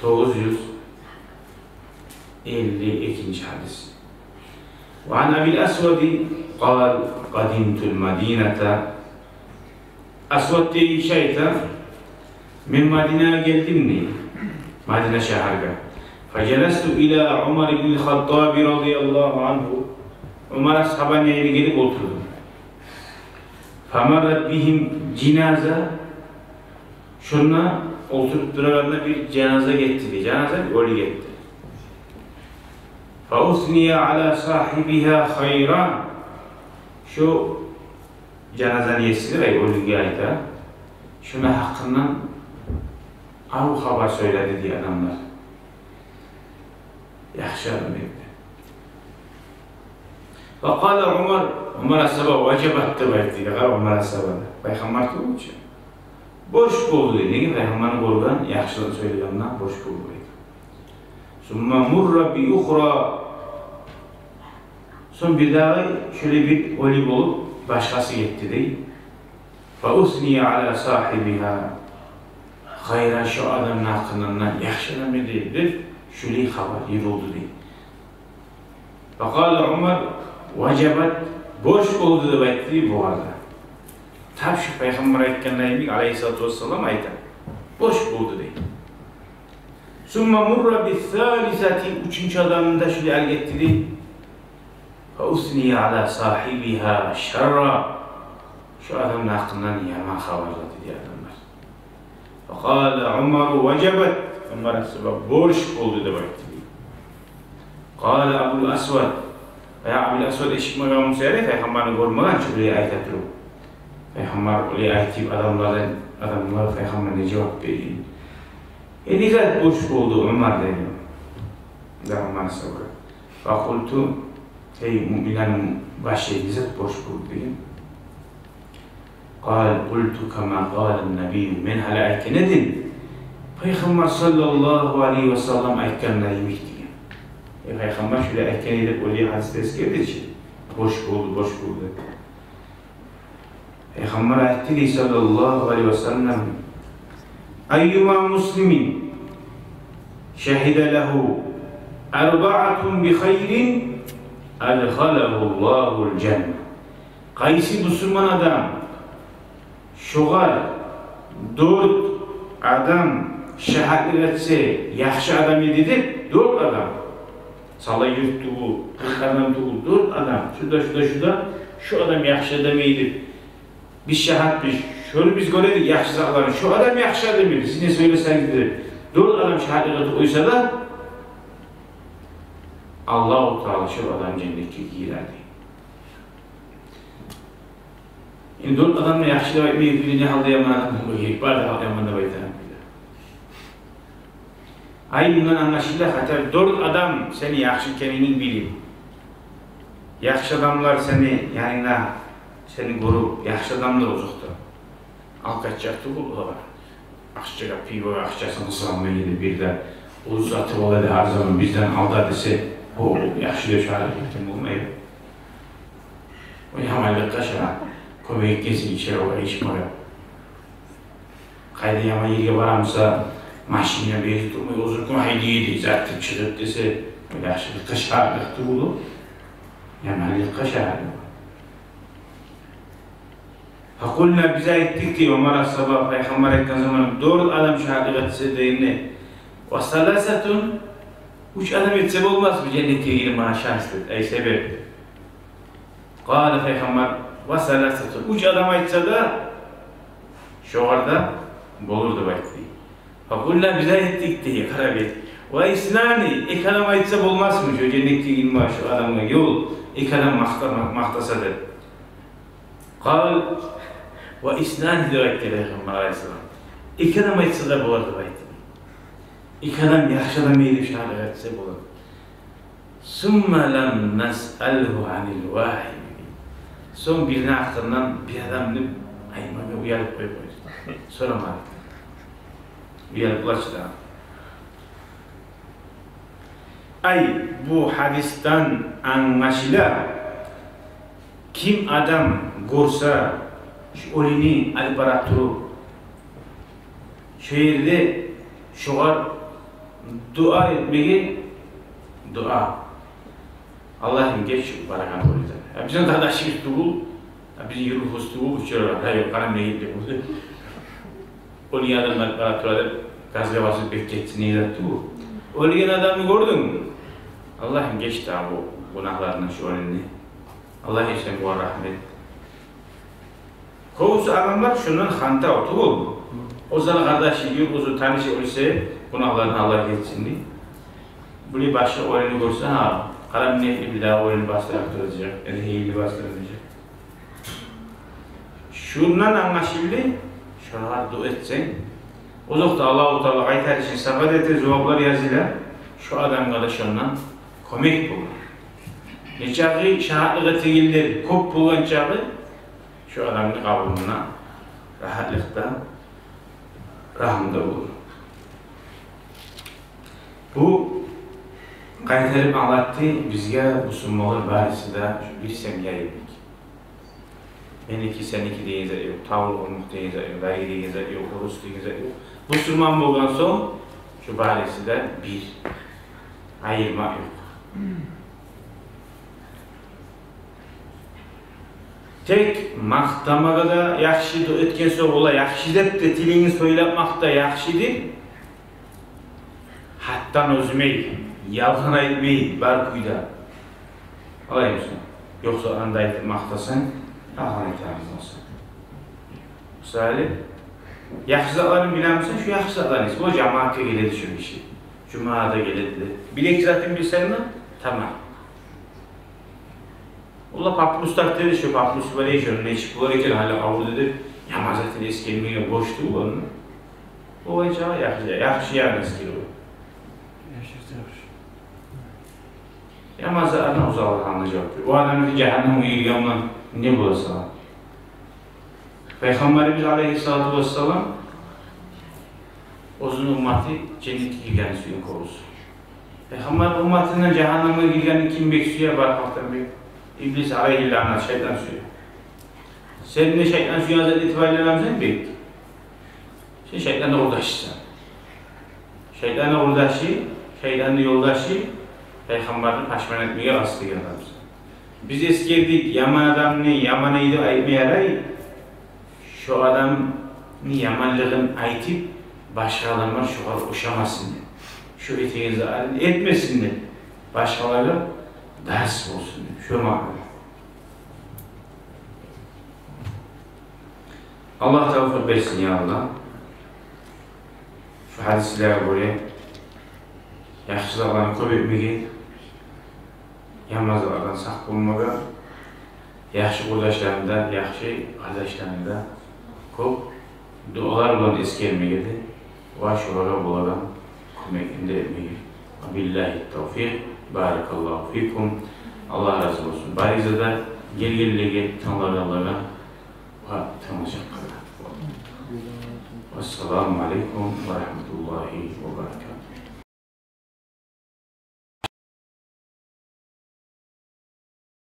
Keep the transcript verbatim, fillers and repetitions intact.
Тогъуз юз элли экинчи гьадис. Ва ан Абил Асвади къал: къадимтул Мадината. Асвад деген гиши айта: мен Мадинагъа гелдим, дей, Мадина шагьаргъа. Фажаласту ила Умар ибн Хаттаби радияллагьу ангьу. Умар асгьабаны янына гелип олтурдум. Фамаррат бигьим жаназа. Шонда олтуруп турагъанда бир жаназа гетди, дей. Жаназа, бир оьлю гетди. Фаусния ала сагьибигьа хайран. Шо жаназаны еси, ай, оьлюге айта, шону гьакъындан арив хабар сёйледи, дей, адамлар. Яхшы адам эди. Ва къала Умар, Умар асгьаба: важабат, деп айтды. Къара, Умар асгьаба да, пайхаммар тюгюл чю. Борч болду, дей. Неге? Пайхаммарны гёрген, яхшылыкъ сёйлегенден борч болду, дей. Сумма мурра би ухра. Сонг бирдагъы шолай бир оьлю болуп, башгъасы гетди, дей. Фаусния ала сагьибигьа хайран, шо адамны гьакъындан, яхшы адам эди деп, шолай хабар йыйылды, дей. Факъала Умар: важабат, борч болду деп айтды, дей, бугъар да. Тап шо пайхаммар айтгъандай йимик, алайгьиссалату вассалам айта, борч болду, дей. Сумма мурра бис-салисати, уьчюнчю адамны да шолай алып гетди, дей. Фаусния ала сагьибигьа шарра. Шо адамны гьакъындан яман хабарлады, дей, адамлар. Факъала Умару: важабат. Умар асгьаба: борч болду деп айтды, дей. Къала Абул Асвад. Баягъы Абул Асвад эшитмеген буса герек, пайхаммарны гёрмеген чи, булай айта туруп. Пайхаммар булай айтып, адамлардан, адамлар пайхаммар не жавап берген? Э, не зат борч болду, Умар, деген. Дагъы Умар асгьаба. Факъулту: эй, муъминлени башы, не зат борч болду, деген. Къала: къулту кама къала ннабий. Мен гьали айтгъан эдим, пайхаммар саллаллагьу алайгьи ва саллам айтгъанда йимик, деген. Э, пайхаммар шолай айтгъан эди деп, оьлю гьадисде эсгерди чи. Борч болду, борч болду деп. Пайхаммар айтды, дей, саллаллагьу алайгьи ва саллам: айюма муслимин шагьида лагьу арбаатун би хайрин адхалагьу Ллагьул жанна. Къайсы бусурман адам шогъар дёрт адам шагьатлыкъ этсе, яхшы адам эди деп, дёрт адам, сала юрт тюгюл, къыркъ адам тюгюл, дёрт адам, шуда, шуда, шуда, шо адам яхшы адам эди деп, биз шагьатбыз, шону биз гёредик яхшы затларын, шо адам яхшы адам эди, сиз не сёйлесегиз де, дёрт адам шагьатлыкъ этип къойса да, Аллагьу Таала шо адамны женнетге гийирер, дей. Энди дёрт адамны яхшы деп айтмай, бир не гьалда яман адам болма герек, бары да гьалда яман деп айтагъан. Ай, мундан англашыла, гьатта дёрт адам сени яхшы экенингни билип, яхшы адамлар сени янынгда, сени гёрюп, яхшы адамлар узакъда. Алкаш чакъы тюгюл олагъа. Акъчагъа, пивогъа акъчасын къысгъанмай эди, бир де оьзю сатып ала эди гьар заман, бизден алда десе, о, яхшы деп шагьатлыкъ этген болмай. О яманлыкъгъа шагьат, кёмек этгенсен ичеге, ичмеге. Къайда яман ерге барамыса, машинге бери турмай, оьзюнкин гьайдайды, зат этип чыгъып десе, о яхшылыкъгъа шагьатлыкъ тюгюл о. Яманлыкъгъа шагьатлыкъ. Факъулна, биз айтдыкъ, дей, Умар асгьаба, пайхаммар айтгъан заман дёрт адам шагьатлыкъ этсе дегенде, ва саласатун, уьч адам этсе болмасмы женнетге гирмеге шанс деп, ай, себеп. Къала, пайхаммар: ва саласатун, уьч адам айтса да, шогъар да болур деп айтды. Факъулна, биз айтдыкъ, дей, къара бир. Ва иснани, эки адам айтса болмасмы шо женнетге гирмеге шо адамгъа ёл, эки адам макъта-, макътаса деп. Къала: ва иснани, деп айтды пайхаммар алайгьиссалам. Эки адам айтса да болар деп айтды. Эки адам яхшы адам эди деп шагьатлыкъ этсе болар. Сумма лам насъалгьу анил вагьиди. Сонг бирини гьакъындан, бир адамны айтмагъа уялып къоюп къойду. Сорамадыкъ. Уялып къалачы да. Ай, бу гьадисден англашыла, ким адам гёрсе, шо оьлюню алып бара туруп, шо ерде шогъар Дуа этмеге дуа. Аллагьым, геч барагъан оьлюден. Я бизин къардашыбыз тюгюл, я бизин юртубуз тюгюл, учура, я ёкъ, къара мейит деп. Оьлген адамлар бара тура деп, газгъа басып бек гетсин деген зат тюгюл. Оьлген адамны гёрдюнг, Аллагьым, геч дагъы бу гюнагьларындан шу оьлюню. Аллагьым, сен бугъар рагьмат эт. Кёбюсю адамлар шондан хантав тюгюл. Оьзлени къардашы, юрт, оьзю танышы оьлсе, гюнагьларындан Аллагь гечсин дей. Булай башгъа оьлюню гёрсе, гьа, къара мейитни бир дагъы оьлюню басдырып туражакъ, яда гьейили басдырып туражакъ. Шондан англашылды, шолагъа дуа этсенг, озокъда, Аллагьу Таала къайтарышын сагъа да эте, зуваплар языла, шо адамгъа да шондан кёмек болур. Нечакъы шагьатлыкъ этегенлер кёп болгъан чакъы, шо адамны къабурунда рагьатлыкъ да, рагьму да болур. Бу къайтарып англатды бизге, бусурманлар барысы да шу бир семья йимик. Меники, сеники деген зат ёкъ, тавлу къумукъ деген зат ёкъ, дагъы деген зат ёкъ, орус деген зат ёкъ. Бусурман болгъан сонг, шу барысы да бир. Айырма ёкъ. Тек макътамагъа да яхшы, дуа этген сонг, олай яхшы деп де тилингни сёйлеп макъта яхшыдыр. Гьатдан оьзюмей, ялгъан айтмай, бар кюйде. Алай болсун. Ёкъса анда айтып макътасанг, ялгъан айтагъан болсун. Мисалы, яхшы затларын билемисен, шу яхшы затларын эс. О жамаатгъа геледи шу гиши. Жумагъа да геледи де. Бир-эки затын билсенг де, тамам. Олар папирус тарта эди, шу папирус бар эди, шону нечик болар экен, гьали авурду деп, яман затын эсгермеге борч тюгюл ону. О анча яхшы, яхшы ягъын эсгере. Яхшы, яхшы. Яман затлардан узакъ, Аллагь жавап бере. О адамны жагьаннемге гиргенмен не бола сагъа? Пайхаммарыбыз алайгьиссалату вассалам оьзюню умматы женнетге гиргенни сюеген кёбюсю. Пайхаммар умматындан жагьаннемге гиргенни ким бек сюе, бар халкъдан бек? Иблис алайгьи лаънат, шайтан сюе. Сен де шайтан сюеген зат этип айланамысан бек? Сен шайтанны къурдашысан. Шайтанны къурдашы, шайтанны ёлдашы, пайхаммарны пашман этмеге къаст этген адамсан. Биз эсгердик, яман адамны яман эди деп айтма ярай, шо адамны яманлыгъын айтып, башгъа адамлар шогъар ошамасын деп, шо этеген затларын этмесин деп, башгъалагъа дарс болсун деп, шо маънада. Аллагь тавфикъ берсин, я Аллагь. Шу гьадислеге гёре яхшы затланы кёп этмеге, яман затлардан сакъ болмагъа, яхшы къурдашланы да, яхшы къардашланы да кёп дуалар булан эсгермеге де, ва шолагъа болагъан кёмекни де этмеге. Ва биллагьи тавфикъ. Баракаллагьу фикум. Аллагь рази болсун баригизге де, гелгенлеге, тынглагъанлагъа ва тынглажакълагъа. Вассаламу алейкум ва рагьматуллагьи ва баракатугь.